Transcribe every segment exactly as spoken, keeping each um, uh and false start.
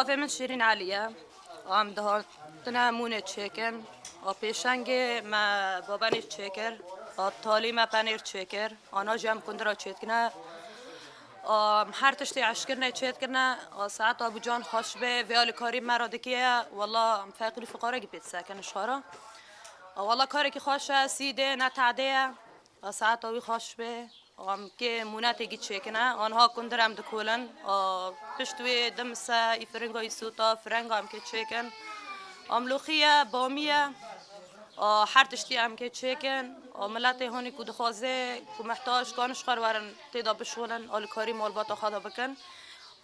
Pê min Şîrîn Elî ye. Em dihatine mûnê çêkin. A pêşengê me babenê çêkir. A talî me penêr çêkir. Ana jî em kundira çêdikine. A her tiştê eşkirine çêdikine. A saeta Abucan xweş be. Vê alîkarî me re dikiye. Wela em feqîr û fiqarekî pê disekin ji xwe re. A wela karekî xweş e. Sîdê ne tadê ye. A saeta wî xweş be. Em kê mûnetêkî çêkine, anha kundir em dikolin. A, pişt wê dimise î firinga î sûta, firenga em kê çêkin. Em loxî ye, bamî ye. A, her tiştî em kê çêkin. A, miletê honî ku dixwaze, ku mihtac, kan ji xwe re werin tê de bişixulin, alîkarî malbata xwe de bikin.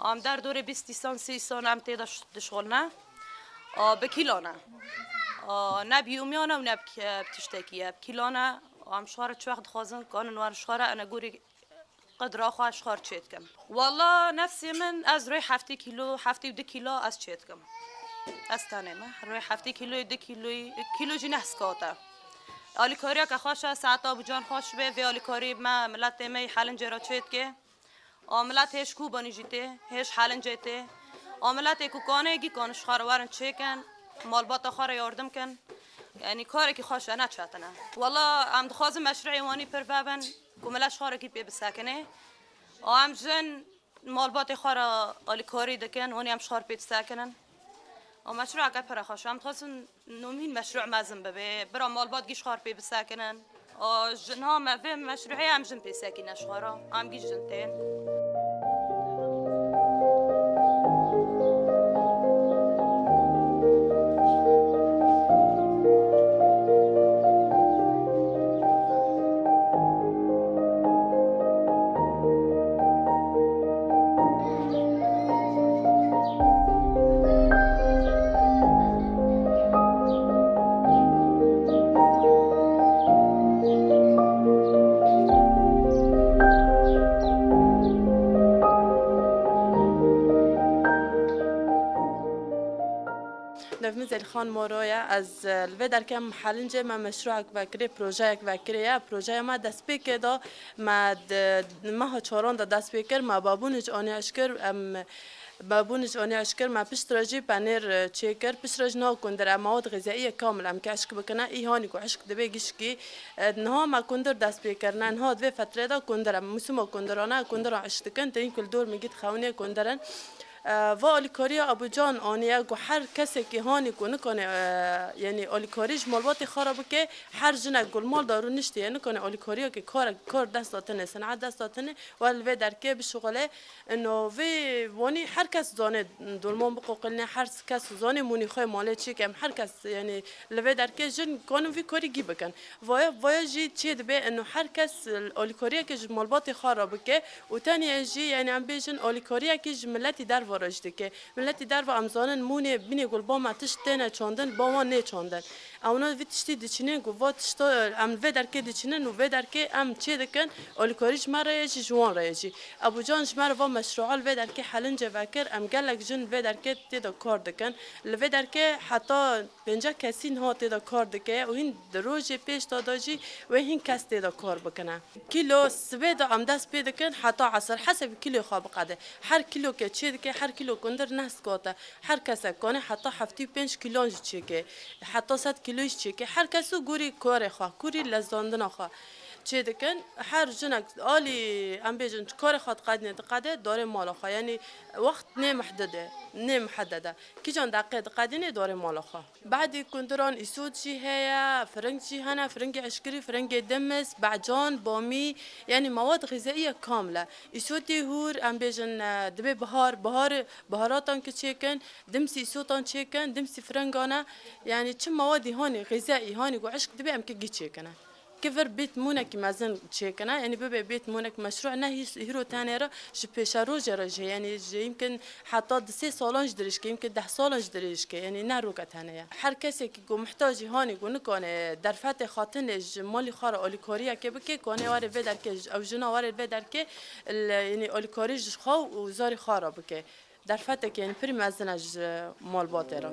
Em derdorê bîst îsan, sî îsan em tê de ş-, dişixulne. A, bi kîlan e. A, ne bi yûmiyan e û ne bi ke-, bi tiştekî ye. Bi kîlan e. Em ji xwe re çi wext dixwazin, kanin werin ji xwe re, ene gorî qedra xwe ji xwe re çê dikin. Wala nefsê min ez rê heftê kîlo, heftê û du kîlo ez çê dikim. Ez tenê me. Rê heftê kîloyê, du kîloyê, kîlo jî neh skat e. Alîkariyeke xweş e, saeta Abucan xweş be, vê alîkarî me, miletê me yê Helincê re çê dike. A milet hêj Kobanî jî tê, hêj Helincê tê. A miletê ku kanê gî kan ji xwe re werin çêkin, malbata xwe re yardim kin. Yanî karekî xweş e, ne çetin e. Wela em dixwazin meşruê wanî pir vebin, ku milet ji xwe re gî pê bisekinê. A em jin malbatê xwe re alîkarî dikin, hûn em ji xwe re pê disekinin. A meşrueke pir e xweş e. Em dixwazin Nomîn meşrû mezin bibe. Bira malbat gî ji xwe re pê bisekinin. A, ji niha me vê meşrûyê em jin pê sekîne ji xwe re. Em gî jin tên. Nav min Zelîxan Moro ye. Ez, e, li vê derkê em Helincê me meşrûyek vekirê, projeyek vekirê ye. Projeya me dest pê kê da, me di meha çaran de dest pê kir, me babûnij aniye eşkir, em babûnij aniye eşkir, me pişt re jî penêr, e, çêkir, pişt re jî niha kundir, em mewad xêzeyiyê kamil em kê eşk bikine, î hanî ku eşk dibe gişkî, e, niha me kundir dest pê kirine, niha di vê fetrê de kundir em, musûma kundirane, kundiran eşk dikin, têyîn ku li dor min gî dixewinê kundirin. E, va alîkariya Abucan aniye ku her kesekî hanî ku nikane, e, yanî alîkarî ji malbatê xwe re bike, her jinek ku li mal de rûniştiye nikane alîkariyekê kar, kar dest de tine, senaet dest de tine, were li vê derkê bişuxile. Ino vê wanî her kes zane dolman biqoqilne, her kes zane mûnî xwe malê çêke, em her kes yanî li vê derkê jin kanin vî karî gî bikin. Vaya, vaya jî çê dibe, ino her kes alîkariyeke ji malbatê xwe re bike û tenê jî, yanî em bêjin, alîkariyekî ji miletî derva re jî dike. Miletî derva em zanin mûnê binê gulba me tişt têne çandin, ba wan nê çandin. Ewna vî tiştî diçînin ku va tişta em li vê derkê diçînin û vê derkê em çê dikin, alîkarî ji me re ye jî, ji wan re ye jî. Ebucan ji me re va meşrûa li vê derkê Helincê vekir, em gelek jin li vê derkê tê de kar dikin. Li vê derkê heta pênceh kesî niha tê de kar dike û hîn di rojê pêş de de jî wê hîn kes tê de kar bikine. Kîlo sibê de em dest pê dikin heta esir hesebî kîloyê xwe biqede. Her kîlokê çê dike, her kîlo kundir neh skat e. Her kesek kane heta heftê û pênc kîlon jî çêke, heta sed kîlo jî çêke. Her kes û gorî karê xwe, gorî lezandina xwe çê dikin. Her jinek alî, em bêjin, karê xwe diqedîne, diqede darê mala xwe. Yanî wext nê mihdid e, nê mihdid e. Kîjan deqê diqedîne darê mala xwe. Badî kundiran îsot jî heye, firing jî hene, firingê eşkirî, firingê dimis, becan, bamî, yanî mewad xêzeyî ye kamil e. Îsotê hûr, em bêjin, e, dibê bihar, bihar, biharatan ki çêkin, dimsî îsotan çêkin, dimsî firingan e. Yanî çi mewadî hanî xêzeyî hanî ku eşk dibê em ki gî çêkine. Ki vir bêt mûnekî mezin çêkine, yanî bibe bêt mûnek meşrû, ne hîs-, hîro tenê re, ji pêşerojê re jî, yanî ji yimkin heta di sê salan ji dirêjke, yimkin deh salan ji dirêjke, yanî ne roke tenê ye. Her kesekî ku mihtacî hanî ku nikane derfetê xatinê ji malî xwe re alîkariyekê bike, ku anê were vê derkê, ew jina were vê derkê, li, yanî alîkarî ji xwe û zarê xwe re bike. Derfetek, yanî pirî mezin e ji malbatê re.